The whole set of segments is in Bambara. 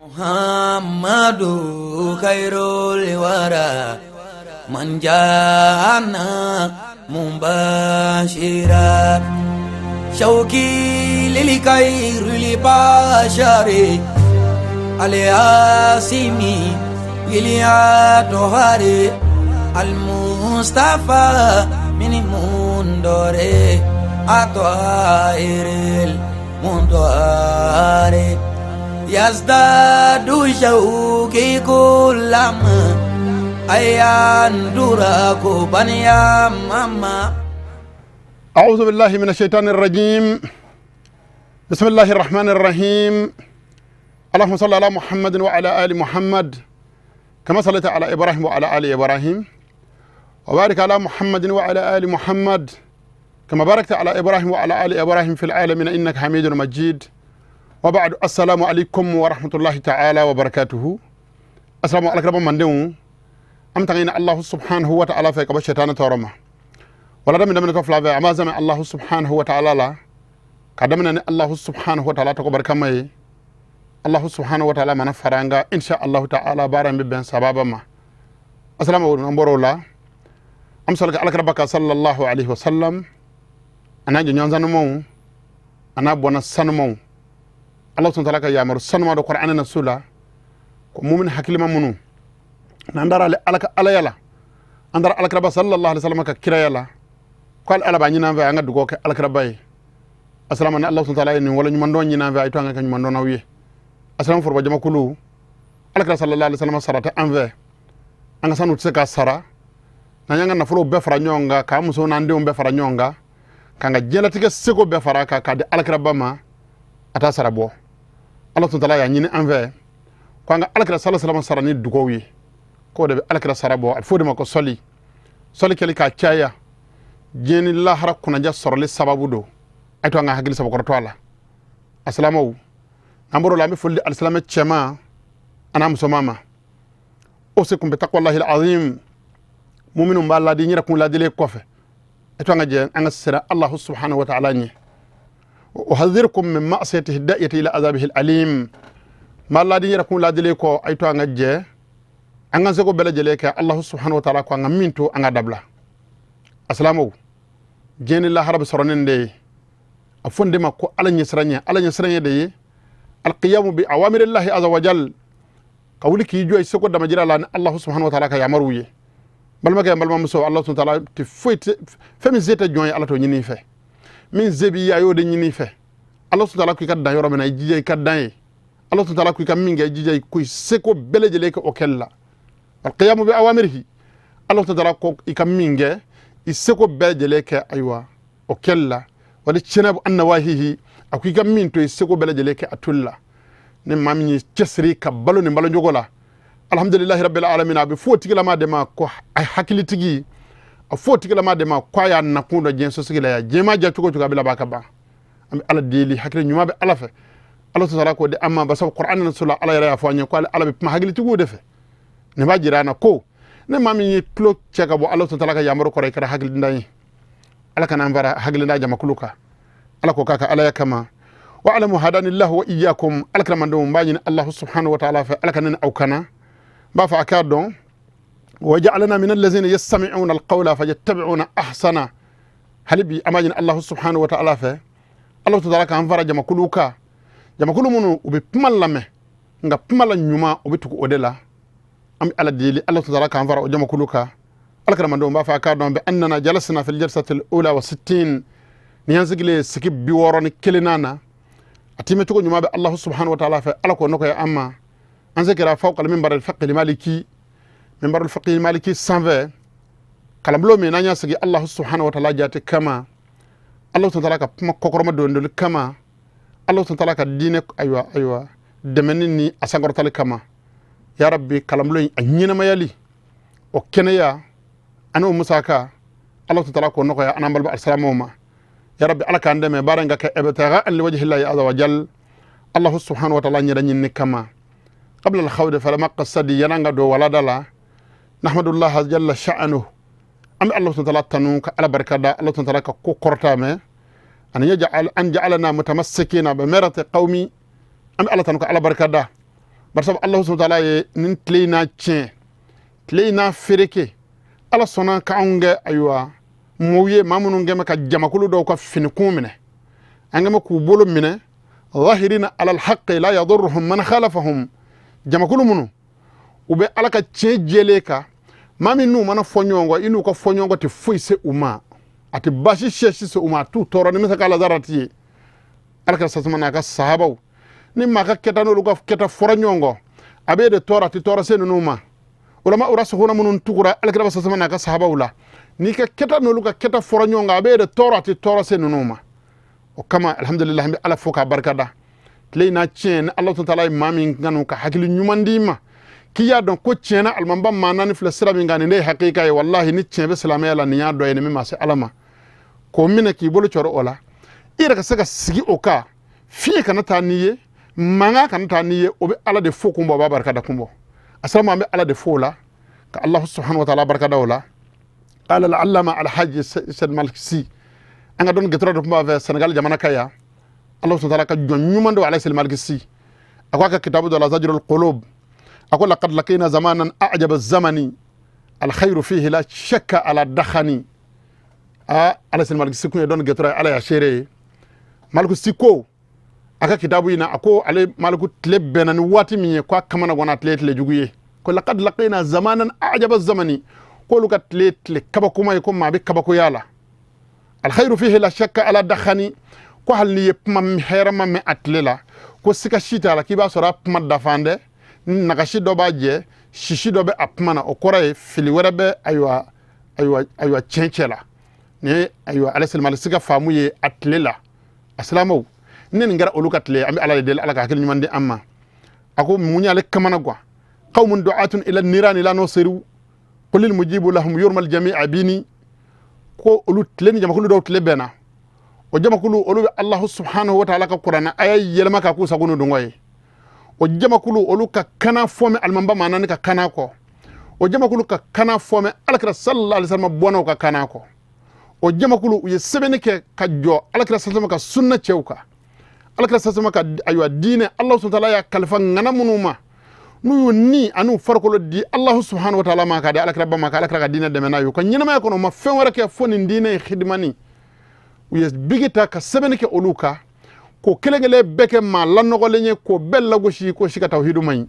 Muhammadu khairul wara man jana mubashira shauki lil khairil bashari aliasimi iliatohari almustafa min mundore atoairil mundoare yazdadu shauki kullama ayandura kubaniya mama. أعوذ بالله من الشيطان الرجيم. بسم الله الرحمن الرحيم. اللهم صل على محمد وعلى آل محمد كما صليت على إبراهيم وعلى آل إبراهيم، وبارك على محمد وعلى آل محمد كما باركت على إبراهيم وعلى آل إبراهيم في العالمين إنك حميد مجيد. وبعد، السلام عليكم ورحمة الله تعالى وبركاته. السلام عليكم من دون أم تغينا الله سبحانه وتعالى في قبل الشيطان تورما ولا دم دم تفلا في أما زمان الله سبحانه وتعالى لا كدمنا الله سبحانه وتعالى تكبر كما الله سبحانه وتعالى من فرانغا إن شاء الله تعالى بارم بين سبابا ما. السلام عليكم برولا أم صلى على ربك صلى الله عليه وسلم. أنا جنيان زنمو أنا بنا سنمو الله سبحانه وتعالى يا مر سنمو القرآن نسولا مؤمن حكيم منو نندر على على يلا أندر على ربك صلى الله عليه وسلم ككرا يلا قال على بنينا في أنغا دوكو على ربي. السلام عليكم الله سبحانه وتعالى إن ولا نمندون ينا في أيتو أنغا كنمندون أويه. السلام فربا جما كلو على صلى الله عليه وسلم سرات أنفه أنغا سانو تسكا سرا نانيا نفلو بفرا نيونغا كامسو نانديون بفرا نيونغا كانغا جيلا تيكا سيكو بفرا كا دي على ربا ما أتا سرا بو الله سبحانه وتعالى يعني أنفه كانغا على صلى الله عليه وسلم سرا ني دوكوي كو دي على سرا بو الفودي ماكو سولي سولي كلي كا تشايا jeni lahara kunanja sɔrɔli sababu do a to an ka hakili sabakɔrɔtɔ a la. Asilamaw an bɔr'o la an bɛ foli di alisilamɛ cɛman a n'a musoman ma. Usikum bi taqwallahi alazim. Muminnu b'a ladi n yɛrɛ kun ladilen kɔfɛ a to an ka jɛ an ka siran Allahu subhanahu wa ta'ala ɲɛ. Uhadhirukum min ma'siyatihi da'iyati ila azabihi alim. N b'a ladi n yɛrɛ kun ladilen kɔ a to an ka jɛ an ka seko bɛɛ lajɛlen kɛ Allahu subhanahu wa ta'ala ko an ka min to an ka dabila. Asilamaw diɲɛ ni lahara bɛ sɔrɔ nin de ye. A fɔ nin de ma ko ala ɲɛsiranɲɛ. Ala ɲɛsiranɲɛ de ye alqiyamu bi awamirillahi azza wa jal, ka wuli k'i jɔ i seko damajira la ni Allahu subhanahu wa ta'ala ka yamaruw ye. Balimakɛ n balimamuso, Allahu subhanahu wa ta'ala tɛ foyi tɛ fɛn min se tɛ jɔn ye Ala t'o ɲini i fɛ, min se b'i ye a y'o de ɲini i fɛ. Allahu subhanahu wa ta'ala ko i ka dan yɔrɔ min na i jija i ka dan ye. Allahu subhanahu wa ta'ala ko i ka min kɛ i jija i ko i seko bɛɛ lajɛlen kɛ o kɛli la. Alqiyamu bi awamirihi. Allahu subhanahu wa ta'ala ko i ka min kɛ i seko bɛɛ lajɛlen kɛ ayiwa o kɛli la. Wali tiɲɛna an nawahihi, a ko i ka min to i seko bɛɛ lajɛlen kɛ a toli la. Ni maa min ye cɛsiri ka balo nin balojogo la, alhamdulilahi rabbil alamin, a bɛ f'o tigilama de ma ko a hakilitigi, a f'o tigilama de ma ko a y'a nakun dɔ diɲɛ sosigi la yan. Diɲɛ ma diya cogo o cogo a bɛ laban ka ban. An bɛ Ala deli, hakili ɲuman bɛ Ala fɛ, Ala sɔrɔ k'o di an ma. Basabu Qur'an na sura Ala yɛrɛ y'a fɔ an ye ko Ala bɛ kuma hakilitigiw de fɛ. Nin b'a jira an na ko ne maa min ye tulo cɛ ka bɔ Ala sɔrɔ ka yamaru kɔrɔ, i kɛra hakilintan ye. Ala kana an fara hakilintan jamakulu kan. Ala ko k'a ka Alaya kama. Wa alamu hadanillahu wa iyyakum. Ala kira mandenw n b'a ɲini Allahu subhanahu wa ta'ala fɛ Ala ka ne ni aw kana. N b'a fɔ a k'a dɔn wa ja'alna min allazina yastami'una alqawla fayattabi'una ahsana. Hali bi an b'a ɲini Allahu subhanahu wa ta'ala fɛ Ala ta'ala k'an fara jamakulu kan, jamakulu minnu u bɛ kuma lamɛn nka kuma la ɲuman u bɛ tugu o de la. An bɛ Ala deli Ala ta'ala k'an fara o jamakulu kan. Ala kira mandenw b'a fɔ a k'a dɔn bi annana jalasna fil jalsati al-ula wa sittin. Ni y'an sigilen sigi 61 na, a timɛ cogo ɲuman bɛ Allahu subhanahu wa ta'ala fɛ Ala k'o nɔgɔya an ma. An se kɛra fawqa al-minbar al-fiqh maliki, minbar al-fiqh maliki sanfɛ kalanbulon min n'an y'a sigi Allahu subhanahu wa ta'ala jate kama, Allahu ta'ala ka kuma kɔkɔrɔma dondoli kama, Allahu ta'ala ka diinɛ ayiwa dɛmɛni ni a sankɔrɔtali kama. Ya Rabbi, kalanbulon in a ɲɛnamayali o kɛnɛya ani o musaka Allahu ta'ala k'o nɔgɔya an n'an balima alisilamɛw ma. Ya Rabbi, Ala k'an dɛmɛ baara in ka kɛ ibtigha liwajhillahi azza wa jal, Allahu subhanahu wa ta'ala ɲɛda ɲinini kama. Qabla al-khawdi fala maqsadi, yan'an ka don walada la, nahmadullah jalla sha'anuhu. An bɛ Allahu subhanahu wa ta'ala tanu ka Ala barika da, Allahu subhanahu wa ta'ala ka ko kɔrɔta mɛn an yaj'al an ja'alana mutamassikina bi mirati qawmi. An bɛ Ala tanu ka Ala barika da. Barisa Alahu subahana taala ye nin tile in n'a tiɲɛ, tile in n'a fereke. Ala sɔnna ka anw kɛ ayiwa mɔw ye, maa minnu kɛmɛ ka jamakulu dɔw ka finikun minɛ, an kɛmɛ k'u bolo minɛ, zahirina alal haqqi la yadurruhum man khalafahum. Jamakulu minnu u bɛ Ala ka tiɲɛ jɛlen kan, maa min n'u mana fɔ ɲɔgɔn kɔ, i n'u ka fɔ ɲɔgɔn kɔ tɛ foyi se u ma, a tɛ baasi siyasi se u ma, a t'u tɔɔrɔ ni misakala zarati ye. Ala ka sasuma n'a ka sahabaw ni maa ka kɛta n'olu ka kɛta fɔra ɲɔgɔn kɔ, a b'e de tɔɔrɔ, a tɛ tɔɔrɔ se ninnu ma. Ulama urasihuna minnu tugura alakira sasuma n'a ka sahabaw la, n'i ka kɛta n'olu ka kɛta fɔra ɲɔgɔn kan, a b'e de tɔɔrɔ, a tɛ tɔɔrɔ se ninnu ma. O kama alhamdulilah, an bɛ Ala fo k'a barika da tile in n'a tiɲɛ. Ni Ala taala ye maa min kanu ka hakili ɲuman d'i ma, k'i y'a dɔn ko tiɲɛna alimamba maa naani filɛ sira min kan, nin de ye hakika ye. Walahi, ni tiɲɛ bɛ silamɛya la, nin y'a dɔ ye. Ni min ma se Ala ma k'o minɛ k'i bolo cɔrɔ o la, i yɛrɛ ka se ka sigi o kan, fiɲɛ kana taa n'i ye, mankan kana taa n'i ye, o bɛ Ala de fo kun bɔ, o b'a barika da kun bɔ. Asalamu, an bɛ Ala de fo o la, ka Alahu subahana wa taala barika da o la. Qala al-allama alhaji Seydi Malick Sy, an ka dɔnni gɛtɔrɔ dɔ tun b'a fɛ Senegal jamana kan yan. Alahu subahana wa taala ka jɔn ɲuman dɔ, Alayi Seydi Malick Sy, a ko a ka kitabu dɔ la, Zajrul Qulub, a ko laqad laqina zamanan a'jaba zamani alkhayru fihi la shakka ala dakhani. A Ala Seydi Malick Sy kun ye dɔnni gɛtɔrɔ ye, Ala y'a seere ye. Malick Sy ko a ka kitabu in na, a ko ale Maliku tile bɛnna ni waati min ye, ko a kamana gwana, tile tile jugu ye. Ko laqad laqina zamanan a'jaba zamani, k'olu ka tile tile kabakoma ye, ko maa bɛ kabakoya la. Alkhairu fihi la shakka ala dakhani, ko hali n'i ye kuma hɛrɛma mɛn a tile la, ko sika si t'a la k'i b'a sɔrɔ a kuma dafan dɛ, nagasi dɔ b'a jɛ, sisi dɔ bɛ a kuma na, o kɔrɔ ye fili wɛrɛ bɛ ayiwa ayiwa ayiwa tiɲɛ cɛ la. Nin ye ayiwa ale Seydi Malick Sy ka faamu ye a tile la. A silamɛw, ni nin kɛra olu ka tile, an bɛ Ala de deli, Ala ka hakili ɲuman di an ma. A ko mun y'ale kamana gwan? Qawmun du'atun ila nirani la nusiru qulil mujibu lahum yurmal jami'a bini. Ko olu tile ni jamakulu dɔw tile bɛnna, o jamakulu olu bɛ Allahu subhanahu wa ta'ala ka kuranna aya yɛlɛma k'a k'u sago ni dungɔ ye. O jamakulu olu ka kana fɔ mɛn alimamba maa naani ka kana kɔ. O jamakulu ka kana fɔ mɛn alakira sallallahu alaihi wasallam bɔnnaw ka kana kɔ. O jamakulu u ye sɛbɛnni kɛ ka jɔ alakira sallallahu ka sunna cɛw kan, alakira sallallahu ka ayiwa diinɛ Allahu subhanahu wa ta'ala y'a kalifa ŋana minnu ma, n'u y'u ni an'u farikolo di Allahu subhanahu wa ta'ala ma, k'a di alakira ba ma, ka alakira ka diinɛ dɛmɛ n'a ye. U ka ɲɛnamaya kɔnɔ, u ma fɛn wɛrɛ kɛ fo nin diinɛ ye hidimani. U ye bigi ta ka sɛbɛnni kɛ olu kan, k'o kelen kelen bɛɛ kɛ maa lanɔgɔlen ye, k'o bɛɛ lagosi, k'o si ka tawhidu man ɲi.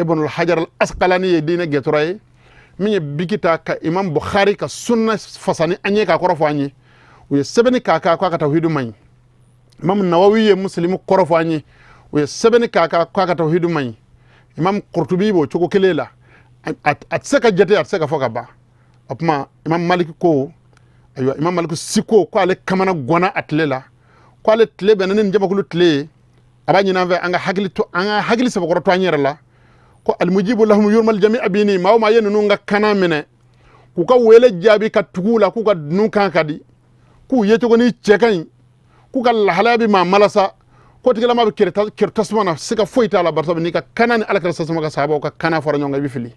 Ibnul Hajar al Asqalani ye diinɛ gɛtɔrɔ ye min ye bigi ta ka Imam Bukhari ka sunna fasani an ye, k'a kɔrɔ fɔ an ye. U ye sɛbɛnni k'a kan k'a ka tawhidu man ɲi. Imam Nawawi ye Muslimu kɔrɔ fɔ an ye, u ye sɛbɛnni k'a kan k'a ka tawhidu man ɲi. Imam Qurtubi b'o cogo kelen la. A tɛ se ka jate, a tɛ se ka fɔ ka ban. O tuma Imam Malik ko, ayiwa Imam Malik si ko ko ale kamana gwana a tile la, ko ale tile bɛnna ni nin jamakulu tile ye. A b'a ɲini an fɛ an ka hakili to, an ka hakili sɛbɛkɔrɔ to an yɛrɛ la, ko almujibu lahum yurmal jami abini. Maa o maa ye ninnu ka kana minɛ, k'u ka wele jaabi ka tugu u la, k'u ka dunu kan ka di, k'u yecogo ni cɛ ka ɲi, k'u ka lahalaya bɛ maa malasa, ko tigilama bɛ kɛrɛ tasuma na, siga foyi t'a la. Barisa n'i ka kana ni alakira sasama ka sahabaw ka kana fɔra ɲɔgɔn kan, i bɛ fili.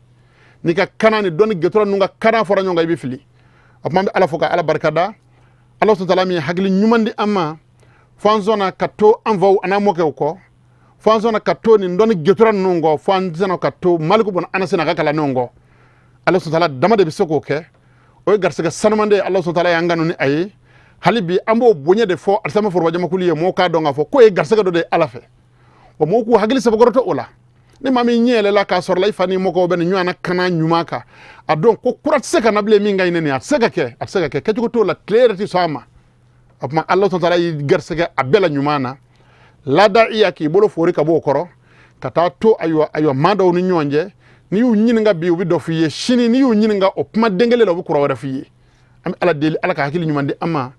N'i ka kana ni dɔnni gɛtɔrɔ ninnu ka kana fɔra ɲɔgɔn kan, i bɛ fili. O tuma an bɛ Ala fo ka Ala barika da, Ala subhanahu wa ta'ala min ye hakili ɲuman di an ma, fo an sɔnna ka to an faw an'an mɔkɛw kɔ, fo an sɔnna ka to nin dɔnni gɛtɔrɔ ninnu kɔ, fo an sɔnna ka to Maliku bɔn Anasi n'a ka kalandenw kɔ. Ala subhanahu wa ta'ala dama de bɛ se k'o kɛ. O ye garisɛgɛ sanuman de ye. Ala subhanahu wa ta'ala y'an kanu ni a ye. Hali bi an b'o bonya de fɔ alisama forobajamakulu ye, mɔgɔw k'a dɔn k'a fɔ k'o ye garisɛgɛ dɔ de ye Ala fɛ. O mɔgɔw k'u hakili sɛbɛkɔrɔ o la. Ni maa min ɲɛ yɛlɛla k'a sɔrɔ la i fa ni mɔgɔw bɛ nin ɲɔgɔn na kana ɲuman kan, a dɔn ko kura tɛ se ka na bilen min ka ɲi ni nin ye. A tɛ se ka kɛ, a tɛ se ka kɛ, kɛcogo t'o la, tile yɛrɛ tɛ sɔn a ma. O tuma Ala subhanahu wa ta'ala y'i garisɛgɛ a bɛɛ la ɲuman na. Lada i ya k'i bolo fori ka bɔ o kɔrɔ ka taa to ayiwa ayiwa maa dɔw ni ɲɔgɔn cɛ. N'i y'u ɲininka bi, u bɛ dɔ f'i ye. Sini n'i y'u ɲininka o kuma den kelen la, u bɛ kura wɛrɛ f'i ye. An bɛ Ala deli, Ala ka hakili ɲuman di an ma.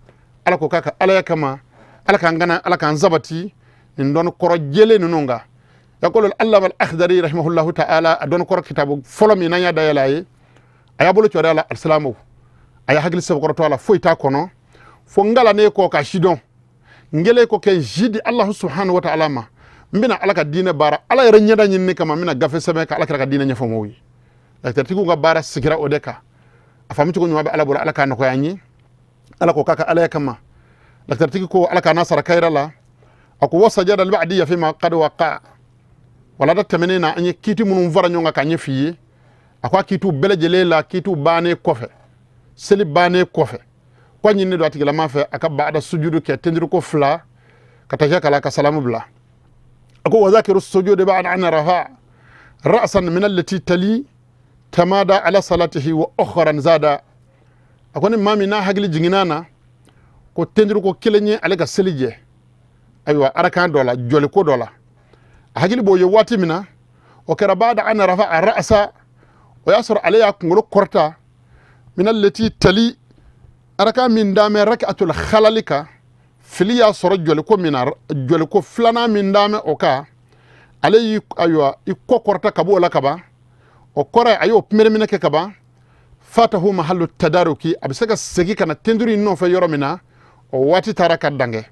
Ala ko k'a ka alaya kama, Ala k'an kana, Ala k'an sabati nin dɔnni kɔrɔ jɛlen ninnu kan. Yaqulu al-allama al-akhdari rahimahullahu ta'ala, a dɔnni kɔrɔ kitabu fɔlɔ min n'an y'a dayɛlɛ a ye, a y'a bolo cɔri a la, alisilamu, a y'a hakili sɛbɛkɔrɔ to a la, foyi t'a kɔnɔ fo n kalannen kɔ ka si dɔn, n kɛlen kɔ kɛ ji di Alahu subhanahu wa ta'ala ma, n bɛna Ala ka diinɛ baara, Ala yɛrɛ ɲɛda ɲinini kama, n bɛna gafe sɛbɛn ka Ala kira ka diinɛ ɲɛfɔ mɔgɔw ye. Lakitɛritigiw ka baara sigira o de kan. A faamu cogo ɲuman bɛ Ala bolo, Ala k'a nɔgɔya an ye. Ala ko k'a ka alaya kama. Lakitɛritigi ko Ala k'a n'a sara kayira la. A ko wasajada al-ba'diyya fima qad waqa. Walada tɛmɛnen na, an ye kiiti minnu fara ɲɔgɔn kan ka ɲɛ f'i ye. A ko a kiitiw bɛɛ lajɛlen la, kiitiw bannen kɔfɛ, seli bannen kɔfɛ, ko a ɲininen don a tigilama fɛ a ka baada sujudu kɛ, tenduruko fila, ka tahiya kala, ka salamu bila. A ko wazakiru sujudi ba'da an rafa ra'san min allati tali tamada ala salatihi wa ukhran zada. A ko ni maa min n'a hakili jiginna na ko tenduruko kelen ye ale ka seli jɛ, ayiwa, arakan dɔ la, jɔliko dɔ la, a hakili b'o ye waati min na, o kɛra ba'da an rafa a ra'sa, o y'a sɔrɔ ale y'a kunkolo kɔrɔta, min allati tali, arakan min damɛ rak'atul khalali kan, fili y'a sɔrɔ jɔliko min na, jɔliko filanan min damɛ o kan, ale y'i, ayiwa, i kɔ kɔrɔta ka b'o la kaban. O kɔrɔ ye a y'o pinbere kɛ kaban. Fatahu mahallu tadaruki, a bɛ se ka segin ka na tenduru in nɔfɛ yɔrɔ min na, o waati taara ka dankɛ.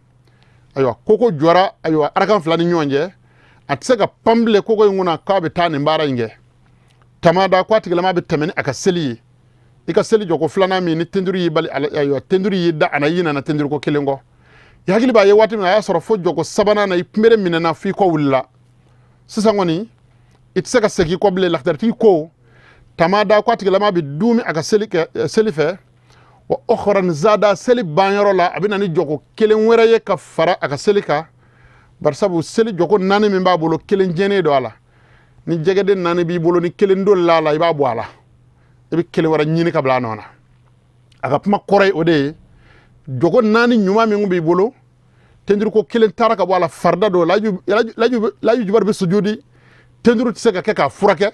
Ayiwa, koko jɔra, ayiwa, arakan fila ni ɲɔgɔn cɛ, a tɛ se ka pan bilen koko in kunna k'a bɛ taa nin baara in kɛ. Tamada, ko a tigilama bɛ tɛmɛ ni a ka seli ye. I ka seli jɔko filanan min ni tenduru y'i bali, ayiwa, tenduru y'i da a na, i nana tenduru ko kelen kɔ, i hakili b'a ye waati min na, a y'a sɔrɔ fo jɔko sabanan na, i kunbere minɛna f'i kɔ wulila. Sisan kɔni i tɛ se ka segin kɔ bilen. Lakidaritigi ko tamada, ko a tigilama bɛ duumi a ka seli kɛ seli fɛ. Wa ukhran zada, seli banyɔrɔ la, a bɛ na ni jɔko kelen wɛrɛ ye ka fara a ka seli kan, barisabu seli jɔko naani min b'a bolo, kelen jɛnen don a la. Ni jɛgɛden naani b'i bolo, ni kelen dolila a la, i b'a bɔ a la, i bɛ kelen wɛrɛ ɲini ka bila a nɔ na. A ka kuma kɔrɔ ye o de ye. Jɔko naani ɲuman min b'i bolo, tenduruko kelen taara ka bɔ a la, farida don, la yujbaru bi sujudi, tenduru tɛ se ka kɛ k'a furakɛ.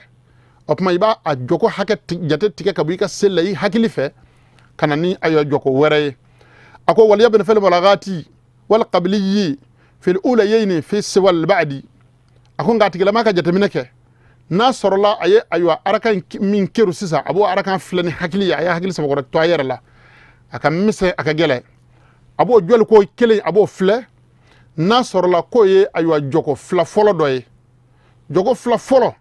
O tuma i b'a a jɔko hakɛ jate tigɛ ka bɔ i ka seli la i hakili fɛ, ka na ni ayiwa jɔko wɛrɛ ye. A ko waliyabni fil mulagati wal qabliyi fil ulayayni fi siwal ba'di. A ko nka a tigilama ka jateminɛ kɛ, n'a sɔrɔla a ye, ayiwa, arakan min keru sisan, a b'o arakan filɛ ni hakili ye, a ye hakili sabakɔrɔ to a yɛrɛ la, a ka misɛn, a ka gɛlɛn, a b'o jɔli ko kelen, a b'o filɛ. N'a sɔrɔla k'o ye, ayiwa, jɔko fila fɔlɔ dɔ ye, jɔko fila fɔlɔ,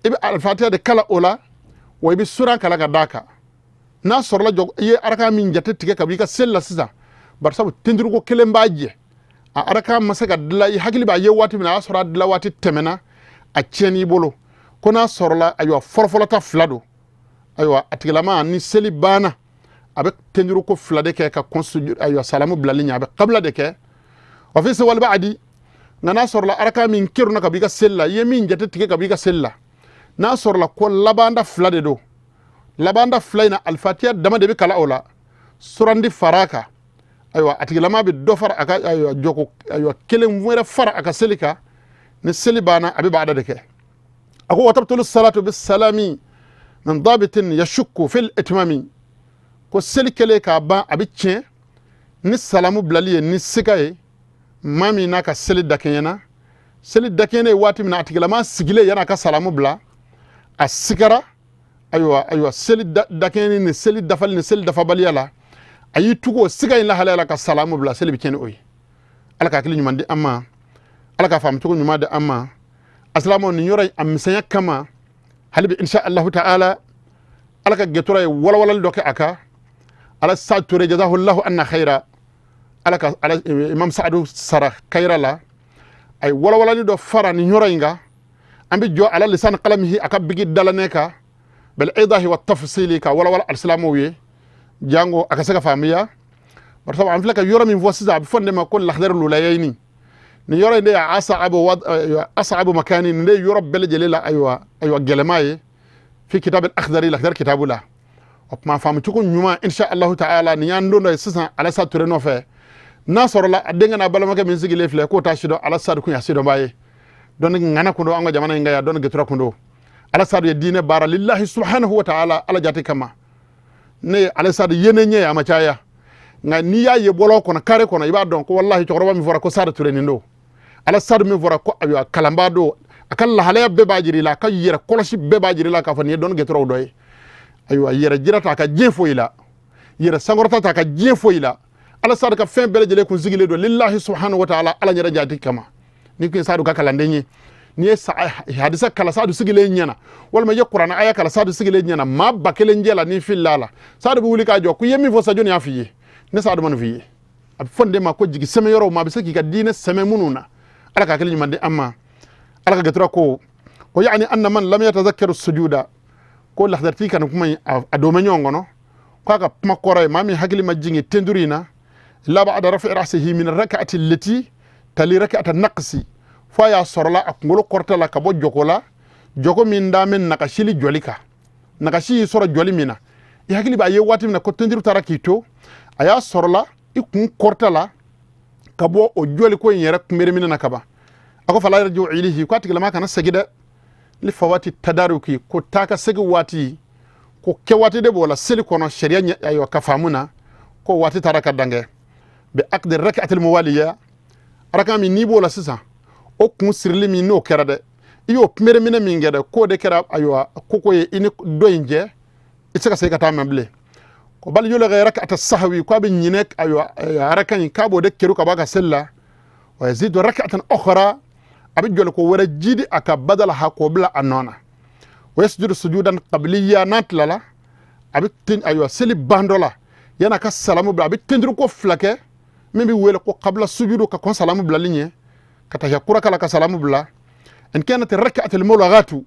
i bɛ alifatiya de kala o la, wa i bɛ suran kala ka d'a kan. N'a sɔrɔla jɔ i ye arakan min jate tigɛ ka bɔ i ka seli la sisan, barisabu tenduruko kelen b'a jɛ, a arakan ma se ka dilan, i hakili b'a ye waati min na, a y'a sɔrɔ a dilan waati tɛmɛna, a tiɲɛn'i bolo. Ko n'a sɔrɔla, ayiwa, fɔlɔfɔlɔ ta fila don, ayiwa, a tigilama ni seli banna, a bɛ tenduruko fila de kɛ ka kɔn sujud, ayiwa, salamu bilali ɲɛ, a bɛ kabila de kɛ. Wa fi siwal ba'di, nka n'a sɔrɔla araka min kerunna ka bɔ i ka seli la, i ye min jate tigɛ ka bɔ i ka seli la, n'a sɔrɔla ko labanda fila de don, labanda fila in na, alifatiya dama de bɛ kala o la, surandi fara a kan, ayiwa, a tigilama bɛ dɔ fara a ka, ayiwa, jɔko, ayiwa, kelen wɛrɛ fara a ka seli kan. Ni seli banna, a bɛ baada de kɛ. A ko watabtulu salatu bi salami min dabitin yashukku fil itmami. Ko seli kɛlen k'a ban, a bɛ tiɲɛ ni salamu bilali ye ni siga ye. Maa min n'a ka seli dakɛɲɛna, seli dakɛɲɛna ye waati min na, a tigilama sigilen yan'a ka salamu bila, a sigara, ayiwa, seli dakɛɲɛni ni seli dafali ni seli dafabaliya la, a y'i tugu o siga in lahalaya la ka salamu bila, seli bɛ tiɲɛ ni o ye. Ala ka hakili ɲuman di an ma, Ala ka faamucogo ɲuman di an ma. Asilamɛw, nin yɔrɔ in a misɛnya kama, hali bi insha Allahu ta'ala, Ala ka gɛtɔrɔ ye walawalali dɔ kɛ a kan. Ala sa ture jazahullahu anna khaira, Ala ka ala Imam Saadu sara kayira la, a ye walawalali dɔ fara nin yɔrɔ in kan. An bɛ jɔ ala lisan kalamihi, a ka bigi dalanɛ kan, bil idahi wa tafsili, ka walawala alisilamɛw ye, jango a ka se ka faamuya. Barisa an filɛ ka yɔrɔ min fɔ sisan, a bɛ fɔ nin de ma ko lahadari lulayayini. Nin yɔrɔ in de ye asabu asabu makani, nin de ye yɔrɔ bɛɛ lajɛlen la, ayiwa, gɛlɛma ye fi kitab al-akhdari, lakhdari kitabu la. O tuma faamu cogo ɲuman, insha Allahu ta'ala, nin y'an don dɔ ye sisan Alasa Ture nɔfɛ. N'a sɔrɔla a denkɛ n'a balimakɛ min sigilen filɛ, k'o t'a sidɔn, Alasa kun y'a sidɔnbaa ye, dɔnni ŋana kun don an ka jamana in kan yan, dɔnni gɛtura kun don. Alasa ye diinɛ baara lillahi subhanahu wa ta'ala, Ala jate kama. Ne ye Alasa ye ne ɲɛ ye, a ma caya, nka n'i y'a ye bɔlɔn kɔnɔ, kare kɔnɔ, i b'a dɔn ko walahi cɛkɔrɔba min fɔra ko Sadu Ture nin don. Alasa min fɔra ko, ayiwa, kalanbaa don, a ka lahalaya bɛɛ b'a jira i la, a ka yɛrɛ kɔlɔsi bɛɛ b'a jira i la k'a fɔ nin ye dɔnni gɛtɔrɔw dɔ ye. Ayiwa, yɛrɛ jira t'a ka diɲɛ foyi la, yɛrɛ sankɔrɔta t'a ka diɲɛ foyi la. Alasa ka fɛn bɛɛ lajɛlen kun sigilen don lillahi subhanahu wa ta'ala, Ala yɛrɛ jati kama. Ni kun ye Sadu ka kalanden ye, n'i ye hadisa kala Sadu sigilen ɲɛna, walima i ye kuranɛ aya kala Sadu sigilen ɲɛna, maa 1000 jɛ la, n'i filila a la, Sadu bɛ wuli k'a jɔ ko i ye min fɔ sa, jɔnni y'a f'i ye? Ne Sadu ma nin f'i ye. A bɛ fɔ nin de ma ko jigi sɛmɛ yɔrɔw ma, a bɛ se k'i ka diinɛ sɛmɛ minnu na. Ala ka hakili ɲuman di an ma, Ala ka gatura ko ko yani anna man lam yatazakkaru sujuda, ko lahdarti kan kuma a do ɲɔgɔn kɔnɔ, ko a ka kuma kɔrɔ ye maa min hakili ma jigin tenduru in na illa ba'da rafi ra'sihi min rak'ati allati tali rak'ata naqsi, fo a y'a sɔrɔla a kunkolo kɔrɔta la ka bɔ jɔko la, jɔko min da bɛ nagasili jɔli kan. Nagasi y'i sɔrɔ jɔli min na, i hakili b'a ye waati min na ko tenduru taara k'i to, a y'a sɔrɔla i kun kɔrɔta la ka bɔ o jɔli ko in yɛrɛ kunbereminɛ na kaban. A ko fala yarji'u ilayhi, ko a tigilama kana segin dɛ, li fawati tadaruki, ko taa ka segin waati, ko kɛ waati de b'o la seli kɔnɔ sariya ɲɛ, ayiwa ka faamu na ko waati taara ka dan kɛ bi aqdi rak'atil muwaliya, araka min n'i b'o la sisan, o kun sirili min n'o kɛra dɛ, i y'o kunbereminɛ min kɛ dɛ, k'o de kɛra ayiwa koko ye i ni dɔ in cɛ, i tɛ se ka segin ka taa mɛn bilen. Ko bal yulghi rak'ata sahwi, ko a bɛ ɲinɛ ayiwa araka in, k'a b'o de keru ka bɔ a ka seli la, wa yazidu rak'atan ukhra, a bɛ jɔli ko wɛrɛ jidi a ka badalaha, k'o bila a nɔ na, wa yasjudu sujudan qabliya, n'a tilala a bɛ ten ayiwa seli ban dɔ la, yan'a ka salamu bila a bɛ tenduru ko fila kɛ min bɛ wele ko qabla sujudu, ka kɔn salamu bilali ɲɛ, ka tahiya kura k'a la ka salamu bila. In kanat rak'atul mulghatu,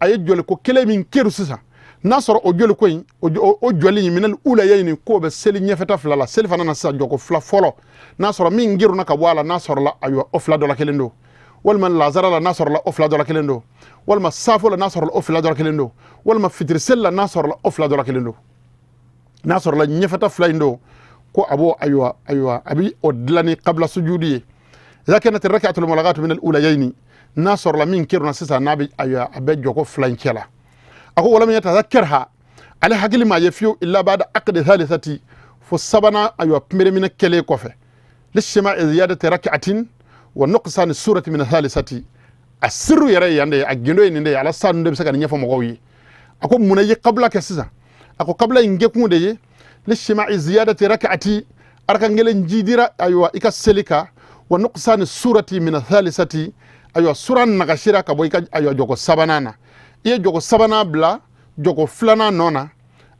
a ye jɔli ko kelen min keru sisan, n'a sɔrɔ o jɔli ko in o jɔli in minal ulayayni, k'o bɛ seli ɲɛfɛta fila la, seli fana na sisan jɔko fila fɔlɔ, n'a sɔrɔ min geruna ka bɔ a la, n'a sɔrɔla ayiwa o fila dɔ la kelen don, walima lazara la n'a sɔrɔla o fila dɔ la kelen don, walima safo la n'a sɔrɔla o fila dɔ la kelen don, walima fitiri seli la n'a sɔrɔla o fila dɔ la kelen don, n'a sɔrɔla ɲɛfɛta fila in don, ko a b'o ayiwa a bɛ o dilan ni qabla sujudi ye. Idha kanat rak'atul mulghatu min al-ulayayni, n'a sɔrɔla min keruna sisan n'a bɛ ayiwa a bɛ jɔko fila in cɛ la. A ko walam yatadhakkarha, ale hakili m'a ye fiyewu, illa ba'da aqdi thalithati, fo sabanan ayiwa kunbereminɛ kɛlen kɔfɛ, lijtima'i ziyadati rak'atin wa nuqsani surati min thalithati. A sirru yɛrɛ ye yan de ye, a gindo ye nin de ye, ala sa ninnu de bɛ se ka nin ɲɛfɔ mɔgɔw ye. A ko mun na i ye kabila kɛ sisan? A ko kabila in kɛkun de ye lijtima'i ziyadati rak'ati, arakan kelen jidira ayiwa i ka seli kan, wa nuqsani surati min thalithati, ayiwa sura nagasira ka bɔ i ka ayiwa jɔko sabanan na. I ye jɔko sabanan bila jɔko filanan nɔ na,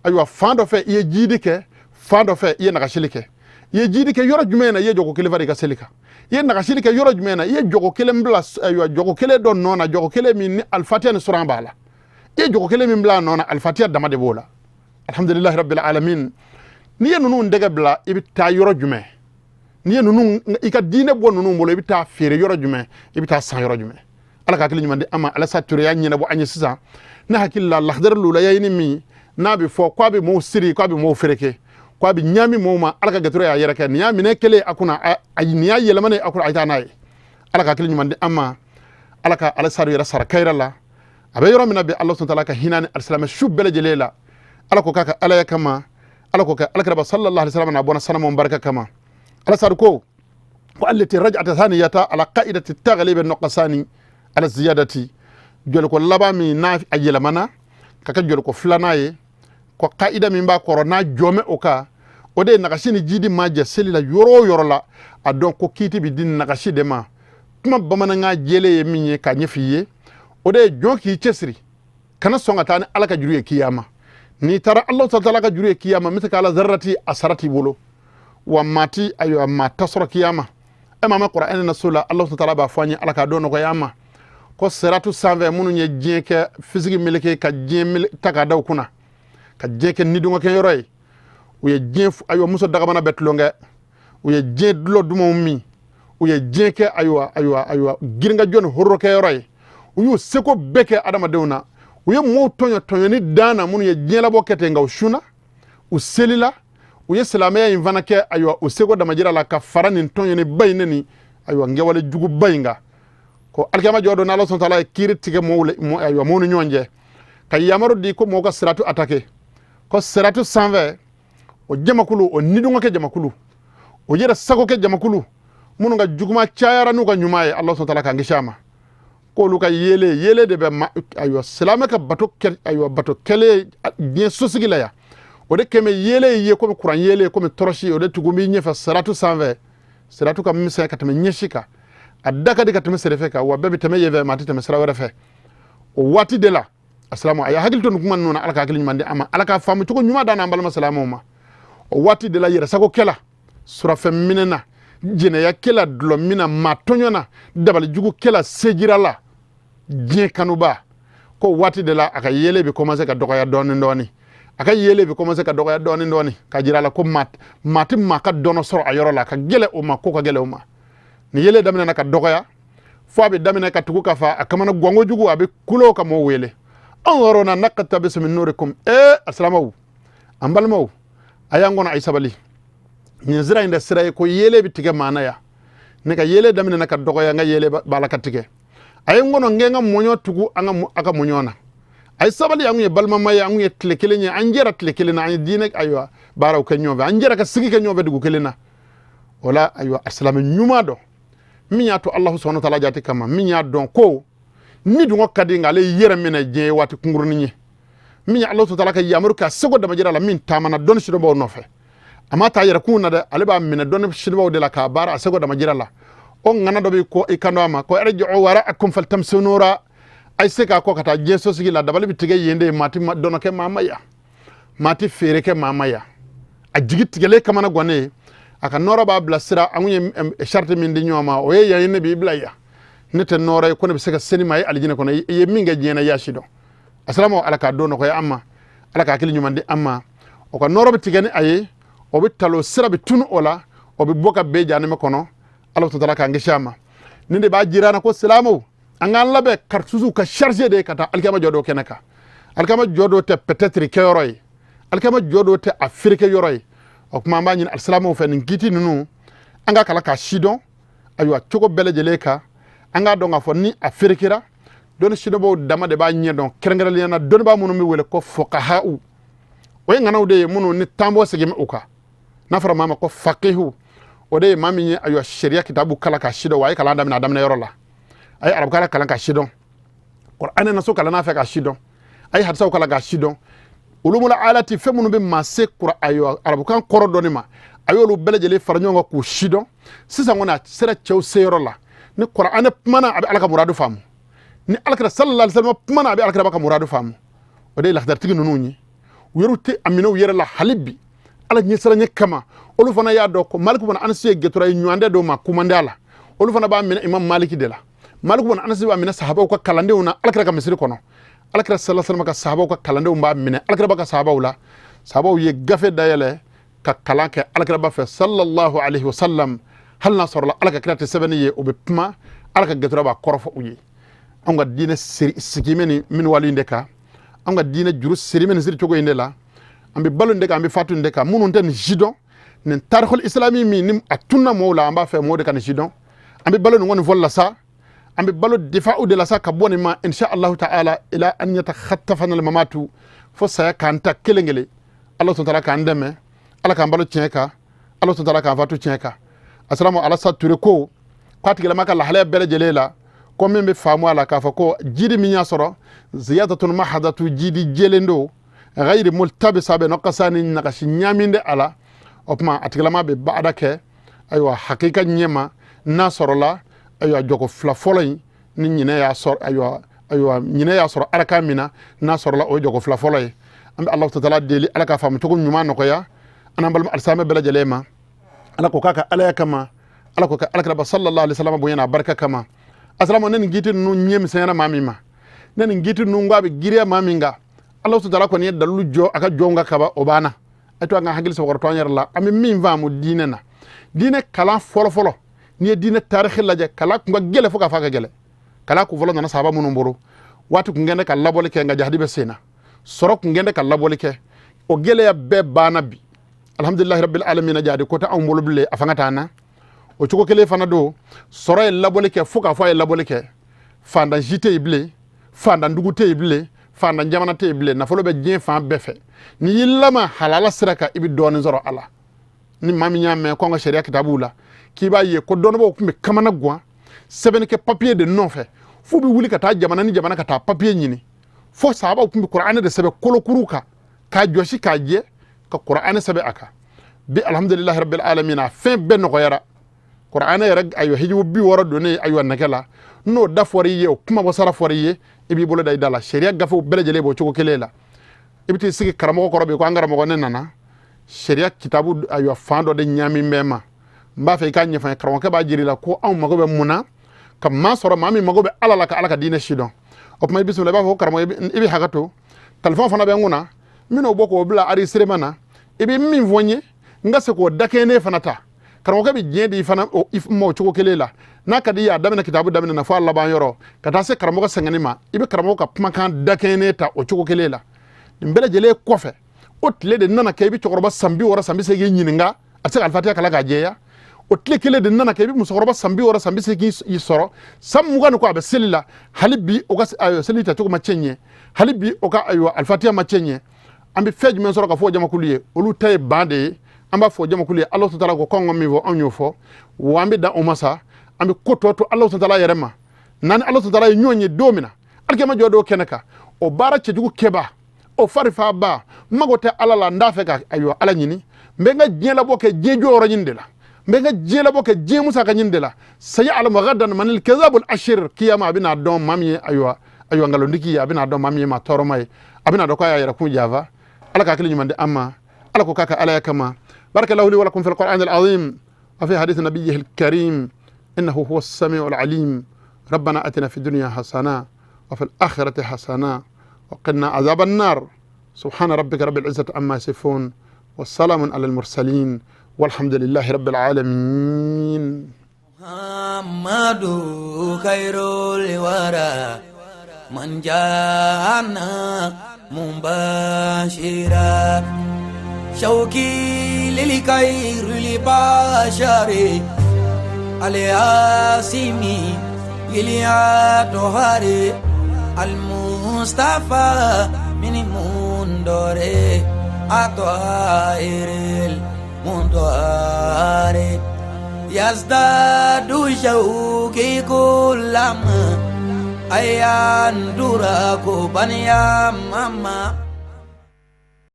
ayiwa fan dɔ fɛ i ye jidi kɛ, fan dɔ fɛ i ye nagasili kɛ. I ye jidi kɛ yɔrɔ jumɛn na? I ye jɔko kelen fara i ka seli kan. I ye nagasili kɛ yɔrɔ jumɛn na? I ye jɔko kelen bila ayiwa jɔko kelen dɔ nɔ na, jɔko kelen min ni alifatiya ni suran b'a la. I ye jɔko kelen min bila a nɔ na, alifatiya dama de b'o la. Alhamdulilahi rabbil alamin. N'i ye ninnu dɛgɛ bila, i bɛ taa yɔrɔ jumɛn? N'i ye ninnu i ka diinɛ bɔ ninnu bolo, i bɛ taa feere yɔrɔ jumɛn? I bɛ taa san yɔrɔ jumɛn? Ala ka hakili ɲuman di an ma. Alasa Ture y'a ɲɛnabɔ an ye sisan. Ne hakili la lahadari lulayayini min n'a bɛ fɔ k'a bɛ mɔɔw siri, k'a bɛ mɔɔw fereke, k'a bɛ ɲaami mɔɔw ma, Ala ka gatura y'a yɛrɛ kɛ nin y'a minɛ kelen a kunna, nin y'a yɛlɛmani a kunna, a ye taa n'a ye. Ala ka hakili ɲuman di an ma. Ala ka Alasa yɛrɛ sara kayira la. A bɛ yɔrɔ min na bi, Ala subhanahu wa ta'ala ka hinɛ ni alisilamɛ su bɛɛ lajɛlen la. Ala ko k'a ka alaya kama, Ala ko kɛ alakiraba sallallahu alaihi wasallam n'a bɔnna sanamu barika kama. Alasa ko ko allati raj'ata thaniyata ala qa'idati taghlib an-nuqsani ala ziyadati, jɔliko laban min n'a a yɛlɛmana ka kɛ jɔliko filanan ye, ko ka'ida min b'a kɔrɔ n'a jɔmɛ o kan, o de ye nagasi ni jidi ma jɛ seli la yɔrɔ o yɔrɔ la, a dɔn ko kiiti bɛ di nagasi de ma. Kuma bamanankan jɛlen ye min ye k'a ɲɛf'i ye, o de ye jɔn k'i cɛsiri, kana sɔn ka taa ni Ala ka juru ye kiyama. N'i taara Ala taala ka juru ye kiyama, n bɛ se ka ala zarati a sara t'i bolo, wa maa ti ayiwa maa ta sɔrɔ kiyama. E maa ma kuranɛ na so la, Ala taala b'a fɔ an ye, Ala k'a dɔn nɔgɔya an ma, ko siratu sanfɛ minnu ye diɲɛ kɛ fisigi meleke ka diɲɛ ta k'a da u kunna, ka diɲɛ kɛ nidungɔ kɛyɔrɔ ye, u ye diɲɛ ayiwa muso dagamana bɛɛ tulonkɛ, u ye diɲɛ dulɔ dumanw min, u ye diɲɛ kɛ ayiwa girinkajɔ ni horokɛyɔrɔ ye, u y'u seko bɛɛ kɛ adamadenw na, u ye mɔɔw tɔɲɔ tɔɲɔni dan na, minnu ye diɲɛlabɔ kɛ ten, nka u sunna, u selila, u ye silamɛya in fana kɛ ayiwa u seko damajira la, ka fara nin tɔɲɔni ba in ne ni ayiwa nkɛwale juguba in kan. Ko alikiyama jɔ don, n'Ala sɔnna taala ye kiiri tigɛ mɔɔw ayiwa mɔɔw ni ɲɔgɔn cɛ, ka yamaru di ko mɔɔw ka siratu atake, ko siratu sanfɛ o jamakulu, o nidungɔ kɛ jamakulu, o yɛrɛ sago kɛ jamakulu, minnu ka juguma cayara n'u ka ɲuman ye, Ala sɔnna taala k'an kisi a ma, k'olu ka yeelen yeelen de bɛ ma ayiwa silamɛ ka bato kɛ ayiwa bato kɛlen diɲɛ sosigi la yan, o de kɛmɛ yeelen ye komi kuran yeelen, komi tɔrɔsi, o de tugu b'i ɲɛfɛ siratu sanfɛ. Siratu ka misɛn ka tɛmɛ ɲɛsi kan, a da ka di ka tɛmɛ sɛrɛfɛ kan, wa bɛɛ bɛ tɛmɛ yen fɛ, maa tɛ tɛmɛ sira wɛrɛ fɛ. O waati de la, asilamu a y'a hakili to nin kuma ninnu na. Ala ka hakili ɲuman di an ma, Ala k'a faamu cogo ɲuman d'an n'an balima silamɛw ma. O waati de la, yɛrɛsagokɛla, surafɛn minɛna, jɛnɛyakɛla, dulɔ minna, maa tɔɲɔna, dabali jugukɛla, sejirala, Diɲɛ kanuba ko waati de la a ka yelen bɛ commencer ka dɔgɔya dɔɔni dɔɔni, a ka yelen bɛ commencer ka dɔgɔya dɔɔni dɔɔni, ka jira a la ko maa tɛ maa ka dɔnɔ sɔrɔ a yɔrɔ la, a ka gɛlɛ o ma, ko ka gɛlɛ o ma. Ni yelen daminɛna ka dɔgɔya fo a bɛ daminɛ ka tugu ka fa a kamana gan kojugu, a bɛ kulo ka mɔgɔw wele: unzuruna naqtabis min nurikum. Ee asilamaw, an balimaw, a y'an kɔnɔ, a ye sabali. Nin sira in de sira ye ko yelen bɛ tigɛ maa na yan. Ne ka yelen daminɛna ka dɔgɔya, n ka yelen b'a la ka tigɛ. A ye n kɔnɔ, n kɛ n ka mɔɲɔ tugu an ka a ka mɔɲɔ na. A ye sabali, an kun ye balimama ye, an kun ye tile kelen ye, an jɛra tile kelen na, an ye diinɛ ayiwa baaraw kɛ ɲɔgɔn fɛ, an jɛra ka sigi kɛ ɲɔgɔn fɛ dugu kelen na. O la ayiwa, a silamɛ ɲuman dɔn min y'a to Alahu subahana taala jate kama, min y'a dɔn ko ni dungɔ ka di, nka ale yɛrɛ minɛ diɲɛ ye waati kunkurunin ye, min ye Alahu taala ka yamaru k'a seko damajira la, min taamana dɔnni sidɔnbaw nɔfɛ, a ma taa yɛrɛkun na dɛ, ale b'a minɛ dɔnni sidɔnbaw de la k'a baara a seko damajira la. O ŋana dɔ bɛ ko i kan a ma ko irji'u wara'akum faltamisu nura, a ye se k'a kɔ ka taa diɲɛ sosigi la, dabali bɛ tigɛ yen de. Maa tɛ dɔnɔ kɛ maa ma yan, maa tɛ feere kɛ maa ma yan. A jigi tigɛlen kamana gannen, a ka nɔɔrɔ b'a bilasira. An kun ye sariti min di ɲɔgɔn ma, o ye yan ye, ne b'i bila yan, ne tɛ nɔɔrɔ ye ko ne bɛ se ka se ni maa ye alijinɛ kɔnɔ. I ye min kɛ diɲɛ na, i y'a si dɔn. Asalamaw, Ala k'a don nɔgɔya an ma, Ala ka hakili ɲuman di an ma. O ka nɔɔrɔ bɛ tigɛ ni a ye, o bɛ talo sira bɛ tunu o la, o bɛ bɔ ka bɛn jahanama kɔnɔ. Ala taala k'an kisi a ma. Nin de b'a jira an na ko silamɛw, an k'an labɛn, cartouche ka charger de ka taa alikiyama jɔ dɔ kɛnɛ kan. Alikiyama jɔ dɔ tɛ peut-être kɛyɔrɔ ye, alikiyama jɔ dɔ tɛ a ferekɛ yɔrɔ ye. O tuma an b'a ɲini alisilamɛw fɛ, nin kiti ninnu an ka kalan k'a sidɔn ayiwa cogo bɛɛ lajɛlen kan. An k'a dɔn k'a fɔ ni a ferekera, dɔnni sidɔnbaw dama de b'a ɲɛdɔn, kɛrɛnkɛrɛnnenya la dɔnnibaa minnu bɛ wele ko fuqaha'u. O ye ŋanaw de ye minnu ni tanbɔ segin u kan. N'a fɔra maa ma ko faqihu, o de ye maa min ye ayiwa sariya kitabu kalan k'a sidɔn, wa a ye kalan daminɛ a daminɛ yɔrɔ la, a ye arabukan kalan k'a sidɔn, kuranɛ naso kalan n'a fɛ k'a sidɔn, a ye hadisaw kalan k'a sidɔn, ulumul alati, fɛn minnu bɛ maa se kura ayiwa arabukan kɔrɔ dɔnni ma, a y'olu bɛɛ lajɛlen fara ɲɔgɔn kan k'u sidɔn. Sisan kɔni a sera cɛw seyɔrɔ la, ni kuranɛ kumana a bɛ Ala ka muradu faamu, ni Alakira sallallahu alaihi wasallam kumana a bɛ Alakira ka muradu faamu. O de ye lahadaratigi ninnu ye. U yɛrɛw tɛ a minɛ u yɛrɛ la hali bi Ala ɲɛsiranɲɛ kama. Olu fana y'a dɔn ko Maliku bana Anasi ye gɛtɔrɔ ye, ɲɔgɔn dɔw ma kumandɛ a la. Olu fana b'a minɛ Imam Maliki de la. Maliku bana Anasi b'a minɛ sahabaw ka kalandenw na Alakira ka misiri kɔnɔ. Alakira sallallahu alaihi wasallam ka sahabaw ka kalandenw b'a minɛ Alakira ka sahabaw la. Sahabaw ye gafe dayɛlɛ ka kalan kɛ Alakira ba fɛ sallallahu alaihi wasallam, hali n'a sɔrɔla Ala ka kira tɛ sɛbɛnni ye, o bɛ kuma Ala ka gɛtɔrɔ b'a kɔrɔfɔ u ye. Anw ka diinɛ sigi bɛ nin minwali in de kan, anw ka diinɛ juru siri bɛ nin siri cogo in de la. An bɛ balo in de kan, an bɛ fatu in de kan. Minnu tɛ nin si dɔn, nin tarikul islami min ni a tunna mɔgɔw la, an b'a fɛ mɔgɔw de ka nin si dɔn. An bɛ balo nin kɔni fɔli la sa, an bɛ balo difa'u de la sa ka bɔ nin ma, insha Allahu ta'ala, ila an yatakhattafana al-mamatu, fo saya k'an ta kelen kelen. Ala subhanahu wa ta'ala k'an dɛmɛ, Ala k'an balo tiɲɛ kan, Ala subhanahu wa ta'ala k'an fatu tiɲɛ kan. Asalamu alasa Ture ko k'a tigilama ka lahalaya bɛɛ lajɛlen la, ko min bɛ faamu a la k'a fɔ ko jidi min y'a sɔrɔ ziyadatun mahadatu, jidi jɛlen don, ghayri multabisa bɛ nɔkasa ni nagasi ɲaamin de a la. O tuma a tigilama bɛ baada kɛ ayiwa hakika ɲɛma, n'a sɔrɔla ayiwa jɔko fila fɔlɔ in ni ɲinɛ y'a sɔrɔ, ayiwa ɲinɛ y'a sɔrɔ araka min na, n'a sɔrɔla o ye jɔko fila fɔlɔ ye. An bɛ Alahu taala deli, Ala k'a faamu cogo ɲuman nɔgɔya an n'an balima alisilamɛ bɛɛ lajɛlen ma. Ala ko k'a ka Alaya kama, Ala ko ka Alakira sallallahu alaihi wasallam bonya n'a barika kama. Asalamu, ne nin kiti ninnu ɲɛ misɛnyara maa min ma, ne nin kiti ninnu ko a bɛ giriya maa min kan, Ala taala kɔni ye dalilu jɔ a ka jɔnw ka kaba o banna. A to an ka hakili sɔgɔrɔ to an yɛrɛ la, an bɛ min faamu diinɛ na. Diinɛ kalan fɔlɔ-fɔlɔ, n'i ye diinɛ tarikhi lajɛ, kalan kun ka gɛlɛ fo k'a fɔ a ka gɛlɛ. Kalan kun fɔlɔ nana sahaba minnu bolo, waati kun kɛn ka labɔli kɛ, nka jahadi bɛ sen na, sɔrɔ kun kɛn ka labɔli kɛ. O gɛlɛya bɛɛ banna bi, alhamdulilahi rabbil alamin. Jahadi ko tɛ anw bolo bilen, a fanga t'an na. O cogo kelen fana don, sɔrɔ ye labɔli kɛ fo k'a fɔ a ye labɔli kɛ. Fantan si tɛ yen bilen, fantan dugu tɛ yen bilen, fantan jamana tɛ yen bilen. Nafolo bɛ diɲɛ fan bɛɛ fɛ. N'i y'i lama halala sira kan, i bɛ dɔɔnin sɔrɔ a la. Ni maa min y'a mɛn ko an ka sariya kitabuw la k'i b'a ye ko dɔnnibaaw tun bɛ kamana gan sɛbɛnni kɛ papiye de nɔfɛ, f'u bɛ wuli ka taa jamana ni jamana ka taa papiye ɲini, fo sahabaw tun bɛ kuranɛ de sɛbɛn kolokuru kan k'a jɔsi k'a jɛ ka kuranɛ sɛbɛn a kan. Bi alhamdulilahi rabbil alamin, a fɛn bɛɛ nɔgɔyara. Kuranɛ yɛrɛ ayiwa hijibu 60 donnen ayiwa nɛgɛ la, n'o da fɔra i ye, o kuma bɔ sara fɔra i ye, i b'i bolo da i da la. Sariya gafew bɛɛ lajɛlen b'o cogo kelen la. I bɛ t'i sigi karamɔgɔ kɔrɔ bi ko an karamɔgɔ, ne nana sariya kitabu ayiwa fan dɔ de ɲaami bɛ ma, n b'a fɛ i k'a ɲɛfɔ n ye. Karamɔgɔkɛ b'a jira i la ko anw mago bɛ mun na. Ka maa sɔrɔ, maa min mago bɛ Ala la, ka Ala ka diinɛ sidɔn. O tuma, i bisimila. I b'a fɔ ko karamɔgɔ, i bɛ hakɛ to, telefɔni fana bɛ n kunna, n bɛn'o bɔ k'o bila enregistrement na. I bɛ min fɔ n ye, n ka se k'o dakɛɲɛ fana ta. Karamɔgɔkɛ bɛ diɲɛ di fana ma o cogo kelen la. N'a ka di i ye, a daminɛ kitabu daminɛ na fo a laban yɔrɔ, ka taa se karamɔgɔ sɛgɛnni ma, i bɛ karamɔgɔ ka kumakan dakɛɲɛ ta o cogo kelen la. Nin bɛɛ lajɛlen kɔfɛ, o tile de nana kɛ i bɛ cɛkɔrɔba san 60, san 80 ɲininka, a tɛ se ka Alifatiya kalan k'a jɛya. O tile kelen de nana kɛ i bɛ musokɔrɔba san 60, san 80 sɔrɔ, san 20 ni kɔ a bɛ seli la hali bi, o ka seli tacogo ma cɛ ɲɛ hali bi, o ka ayiwa Alifatiya ma cɛ ɲɛ. An bɛ fɛn jumɛn sɔrɔ ka fɔ jamakulu ye? Olu ta ye ban de ye. An b'a fɔ jamakulu ye, Ala taala ko k'anw ka min fɔ, anw y'o fɔ wa. An bɛ dan o ma sa, an bɛ ko tɔ to Ala taala yɛrɛ ma. N'an ni Ala taala ye ɲɔgɔn ye don min na, alikiyama jɔ don kɛnɛ kan, o baara cɛjugu kɛba, o farifaba, n mago tɛ Ala la, n t'a fɛ ka ayiwa Ala ɲini, n bɛ n ka diɲɛ labɔ kɛ diɲɛ jɔyɔrɔ ɲini de la, n bɛ n ka diɲɛ labɔ kɛ diɲɛ musaka ɲini de la. Sayalamu gadan manil kazabul ashir. Kiyama, a bɛna dɔn maa min ye ayiwa nkalontigi ye, a bɛna dɔn maa min ye maa tɔɔrɔma ye, a bɛna dɔn k'a y'a yɛrɛ kun janfa. Ala ka hakili ɲuman di an ma. Ala ko k'a ka Alaya kama. Barakallahu li wa lakum fil qur'an al azim wa fi hadith nabiyyihi al karim, innahu huwa as-sami'u al alim. ربنا اتنا في الدنيا حسنه وفي الاخره حسنه وقنا عذاب النار. سبحان ربك رب العزه عما يصفون، والسلام على المرسلين، والحمد لله رب العالمين. محمد خير الورى من جاءنا مبشرا، شوقي للخير البشر الياسمي إليا المصطفى من مندور أطائر المنطار، يزداد شوقي كلما أيان دراكو بنيا ماما.